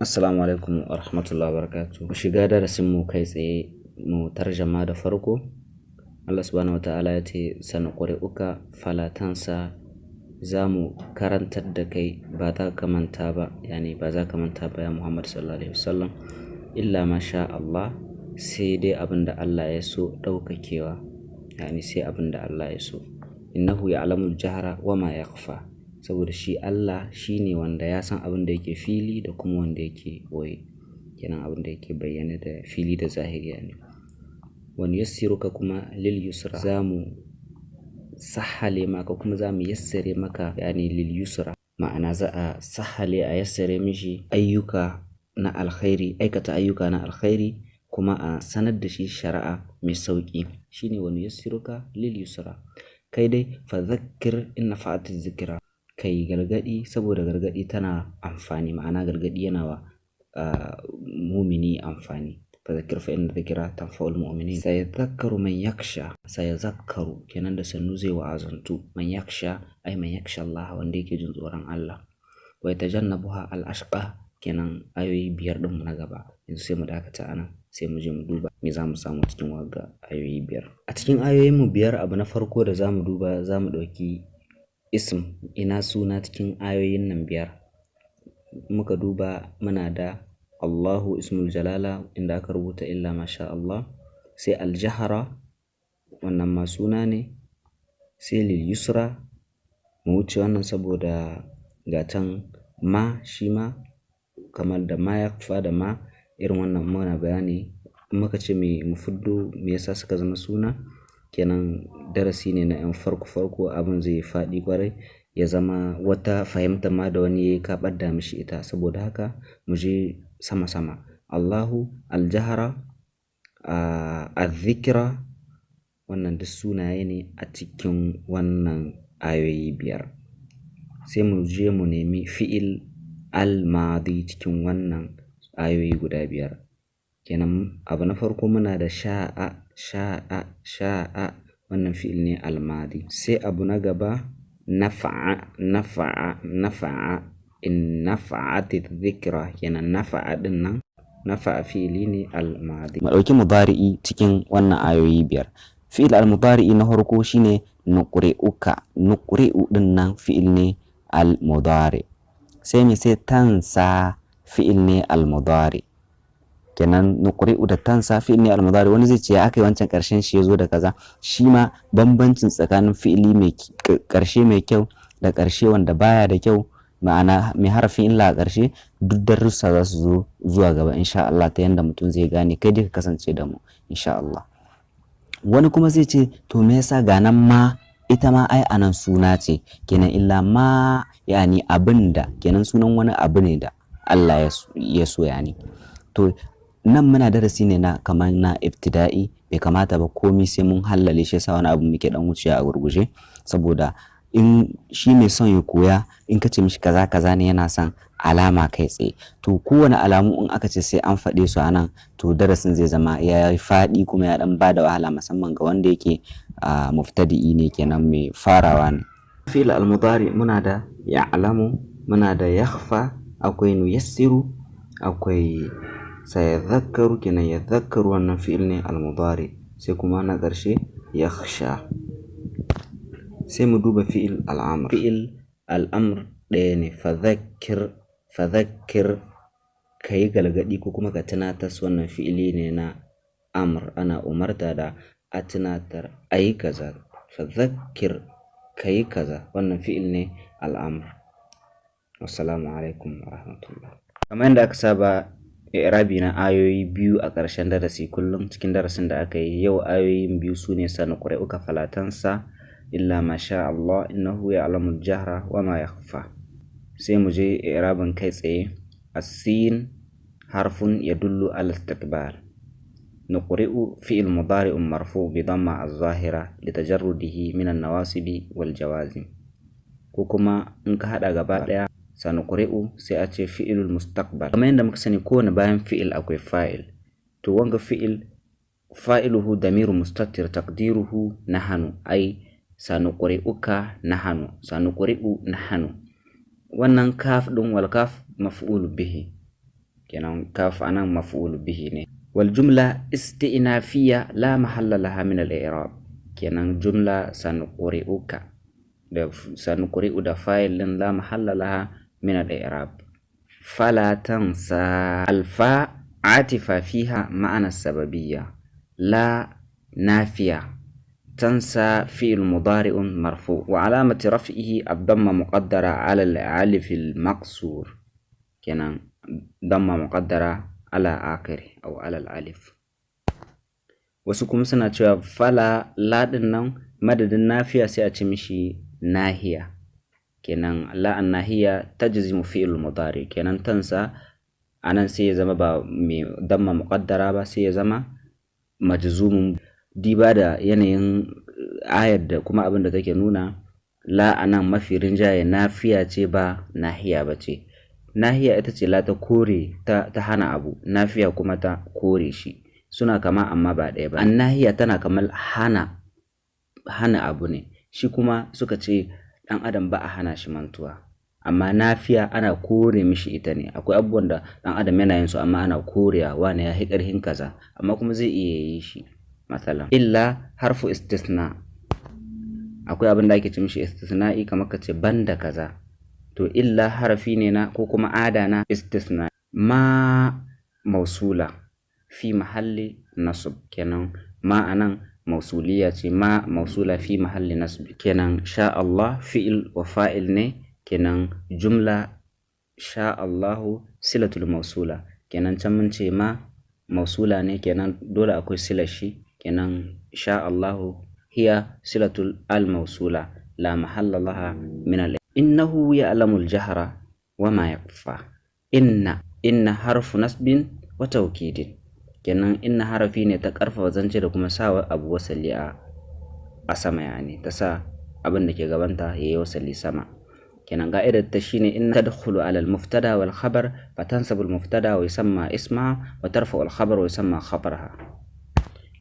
Assalamu alaikum wa rahmatullahi wa barakatuh. Mu shiga darasin mu kai tsaye, mu tarjama da farko. Allah subhanahu wa ta'ala ya ce sanuqri'uka fala tansa, za mu karantar da kai ba za ka manta ba, yani ba za ka manta ba ya Muhammad sallallahu alaihi wasallam, illa ma sha Allah, sai dai abin da Allah ya so ɗaukakewa, yani sai abin da Allah ya so. Innahu ya'lamul jahra wa ma yakhfa, saboda shi Allah shi ne wanda ya san abin da yake fili da kuma wanda yake ɓoye, kenan abin da yake bayyane da fili da zahiri yani. Wa nuyassiruka kuma lil yusra, za mu sahale maka kuma za mu yassare maka, yani lil yusra, ma'ana za a sahale a yassare mishi ayyuka na alkhairi, aikata ayyuka na alkhairi, kuma a sanar da shi shari'a mai sauƙi, shine wa nuyassiruka lil yusra. Kai dai fadhakkir in nafa'ati zikra, kai gargaɗi saboda gargaɗi tana amfani, ma'ana gargaɗi yana wa mumini amfani. Fadhakkir fa inna dhikra tanfa'ul mu'minin. Sayadhakkaru man yakhsha, sayadhakkaru kenan da sannu zai wa'azantu, man yakhsha ay man yakhsha Allah, wanda yake jin tsoron Allah. Wa yatajannabuha al-ashqa, kenan ayoyi biyar ɗin mu na gaba. Yanzu sai mu dakata anan, sai mu je mu duba me za mu samu cikin wagga ayoyi biyar. A cikin ayoyin mu biyar, abu na farko da za mu duba, za mu ɗauki ism, ina suna cikin ayoyin nan biyar. Muka duba muna da Allahu ismul jalala inda aka rubuta illa ma sha Allah, sai aljahara wannan ma suna ne, sai lil yusra, mu wuce wannan saboda ga can ma shi ma kamar da ma yakfa da ma irin wannan muna bayani. In muka ce mu fiddo me yasa suka zama suna, kenan darasi ne na 'yan farko farko, abin zai faɗi ƙwarai, ya zama wata fahimta ma da wani yayi ka ɓadda mishi ita. Saboda haka mu je sama sama. Allahu, aljahara, azzikra, wannan duk sunaye ne a cikin wannan ayoyi biyar. Sai mu je mu nemi fi'il al-madi cikin wannan ayoyi guda biyar. Kenan abu na farko muna da sha'a, sha'a, sha'a, wannan fi'il ne al-madi. Sai abu na gaba nafa'a, nafa'a, nafa'a, in nafa'ati dhikra, kenan nafa'a ɗin nan, nafa'a fi'ili ne al-madi. Mu ɗauki mudari'i cikin wannan ayoyi biyar. Fi'il al-mudari'i na farko shine nuqri'uka, nuqri'u ɗin nan fi'il ne al-mudari. Sai me? Sai tansa, fi'il ne al-mudari. Kenan nuqri'u da tansa fi'il ne al-mudari. Wani zai ce ya aka yi wancan ƙarshen shi ya zo da kaza? Shi ma bambancin tsakanin fi'ili mai ƙarshe mai kyau da ƙarshe wanda baya da kyau, ma'ana mai harafin illa a ƙarshe, duk darussa za su zo zuwa gaba insha Allah ta yanda mutum zai gane. Kai dai ka kasance da mu insha Allah. Wani kuma zai ce to me yasa ga nan ma, ita ma ai anan suna ce, kenan illa ma yani abin da, kenan sunan wani abu ne da Allah ya so yani. To nan muna darasi ne na kamar na ibtida'i, bai kamata ba komai sai mun hallale shi, yasa wani abu muke dan wucewa a gurguje, saboda in shi mai son ya koya, in ka ce mishi kaza kaza ne, yana son alama kai tsaye. To kowane alamu in aka ce sai an faɗe su a nan, to darasin zai zama ya yi faɗi kuma ya ɗan bada wahala, musamman ga wanda yake mubtadi'i ne, kenan mai farawa ne. Fi'il al-mudari muna da ya'lamu, muna da yakhfa, akwai nuyassiru, akwai sayadhakkaru, kenan yadhakkaru wannan fi'il ne al-mudari, sai kuma na ƙarshe yakhsha. Sai mu duba fi'il al-amr. Fi'il al-amr ɗaya ne, fadhakkir, fadhakkir, ka yi galgadi ko kuma ka tunatar, wannan fi'ili ne na amr, ana umarta da a tunatar, a yi kaza, fadhakkir, ka yi kaza, wannan fi'il ne al'amr. Wassalamu alaikum wa rahmatullah. Kamar yadda aka saba i'rabi na ayoyi biyu a ƙarshen darasi kullum cikin darasin da aka yi yau, ayoyin biyu su ne sanuqri'uka fala tansa illa ma sha Allah innahu ya'lamul jahra wa ma yakhfa. Sai mu je i'rabin kai tsaye. As-sin harfun yadullu ala istiqbal. نقرئ فعل مضارع مرفوع بضمة الظاهرة لتجرده من النواصب والجوازم، ko kuma in ka haɗa gaba ɗaya sanuqri'u sai a ce fi'ilul mustaqbal. Kamar yadda muka sani, kowane bayan fi'il akwai fa'il. To wanga fi'il fa'iluhu damiru mustatir taqdiruhu nahanu, ai sanuqri'uka nahanu, sanuqri'u nahanu. Wannan kaf ɗin wal kaf maf'ul bihi. Kenan kaf anan maf'ul bihi ne. Wal jumla isti'nafiyya la mahalla laha min al-i'rab. Kenan jumla sanuqri'uka da sanuqri'u da fa'il din la mahalla laha min al-i'rab. Fala tansa, alfa atifa fiha ma'ana sababiyya, la nafiya. تنسى فعل مضارع مرفوع وعلامة رفعه الضمة مقدرة على الألف المقصور. kenan ضمة مقدرة على آخره أو على الألف. Wasu kuma suna cewa fala, la ɗin nan madadin nafiya sai a ce mishi nahiya. Kenan la annahiya tajzimu fi'il mudari. Kenan tansa anan sai ya zama ba mai damma muqaddara ba, sai ya zama majzumun. Diba da yanayin ayar da kuma abin da take nuna, la anan mafi rinjaye nafiya ce ba nahiya ba ce. Nahiya ita ce la ta kore, ta hana abu, nafiya kuma ta kore shi. Suna kama amma ba ɗaya ba. Annahiya tana kamar hana abu ne, shi kuma suka ce ɗan adam ba a hana shi mantuwa, amma nafiya ana kore mishi ita ne. Akwai abubuwan da ɗan adam yana yin su amma ana korewa, wane ya fi ƙarfin kaza amma kuma zai iya yi shi. Matsalan illa harfu istisna, akwai abin da ake ce mishi istisna'i, kamar ka ce banda kaza. To illa harafi ne na ko kuma ada na istisna. Ma mausula fi mahalli nasb. Kenan ma anan mausuliya ce, ma mausula fi mahalli nasb. Kenan sha Allah fi'il wa fa'il ne. Kenan jumla sha Allahu silatul mausula. Kenan can mun ce ma mausula ne, kenan dole akwai silar shi. Kenan sha Allahu hiya silatul al mausula, la mahalla laha min al. Innahu ya'lamu al jahra wa ma yakhfa. Inna, inna harfu nasbin wa tawkidin. Kenan inna harafi ne ta karfafa zance da kuma sawa abu wasali a sama, yani ta sa abin da ke gabanta yayi wasali sama. Kenan ka'idar ta shine in tadkhulu ala al-mubtada wal khabar fatansabu al-mubtada wa yusamma ismaha wa tarfa'u al-khabar wa yusamma khabaraha.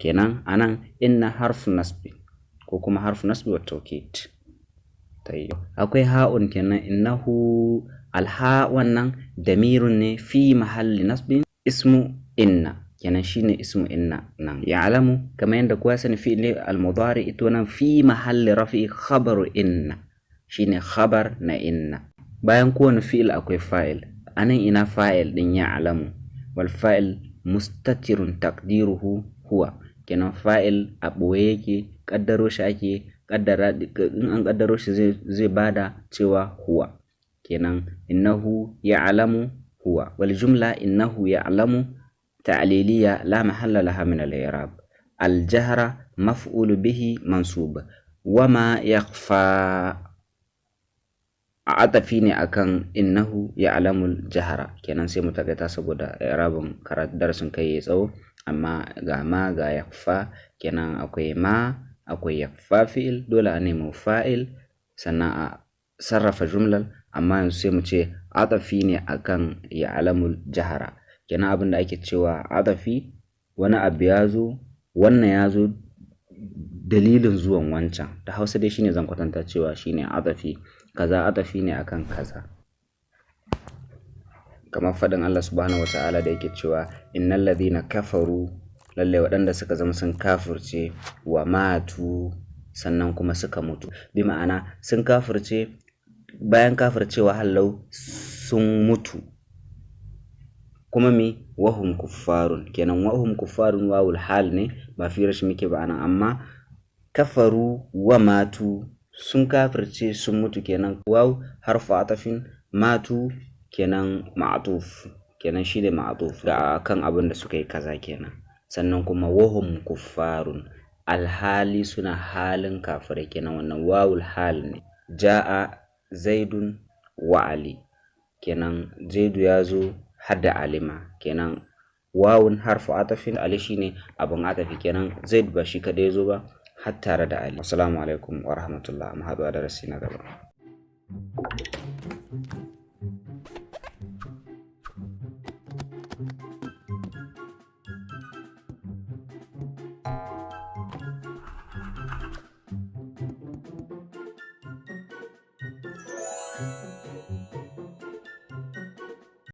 Kenan anan inna harfu nasbi ko kuma harfu nasbi wa tawkid. Tayyib, akwai ha'un. Kenan innahu, alha wannan damirun ne fi mahalli nasbin ismu inna. Kenan shine ismu inna nan ya'lamu, kamar yadda kowa sani fi'li al-mudari ito nan fi mahalli rafi khabaru inna, shine khabar na inna. Bayan kowane fi'il akwai fa'il. Anan ina fa'il din ya'lamu? Wal fa'il mustatirun taqdiruhu huwa. Kenan fa'il a ɓoye yake, kaddaro shi ake kaddara. In an kaddaro shi zai bada cewa huwa. Kenan innahu ya'lamu huwa. Wal jumla innahu ya'lamu ta'liliya, la mahalla laha min al-i'rab. Al jahra maf'ul bihi mansub. Wama yakhfa atafi ne akan innahu ya'lamul jahra. Kenan sai mu takaita saboda i'rabin darasin kai ya tsawo. Amma ga ma, ga yakhfa. Kenan akwai ma, akwai yakhfa, fi'il dole a nemo fa'il sannan a sarrafa jumlar. Amma yanzu sai mu ce atafi ne akan ya'lamul jahra. Kenan abin da ake cewa atafi, wani abu ya zo, wannan ya zo dalilin zuwan wancan. Da Hausa dai shine zan kwatanta cewa shine atafi, kaza atafi ne akan kaza. Kamar faɗin Allah subhanahu wa ta'ala da yake cewa innal ladhina kafaru, lalle waɗanda suka zama sun kafirce, wa matu, sannan kuma suka mutu. Bi ma'ana sun kafirce, bayan kafircewa hallau sun mutu kuma mi wahum kuffarun. Kenan wahum kuffarun wawul hal ne, ba firar shi muke ba anan. Amma kafaru wa matu, sun kafirce sun mutu. Kenan waw harfu atafin, matu kenan ma'tuf, kenan shine ma'tuf ga kan abin da suka yi kaza kenan. Sannan kuma wahum kuffarun, alhali suna halin kafirai. Kenan wannan wawul hal ne. Ja'a zaidun wa ali, kenan zaidu ya zo hadda alima. Kenan wawun harfu atafin, ali shine abin atafi. Kenan zaid ba shi kadai zo ba, har tare da ali. Assalamu alaikum wa rahmatullah. Mu haɗu a darasi na gaba.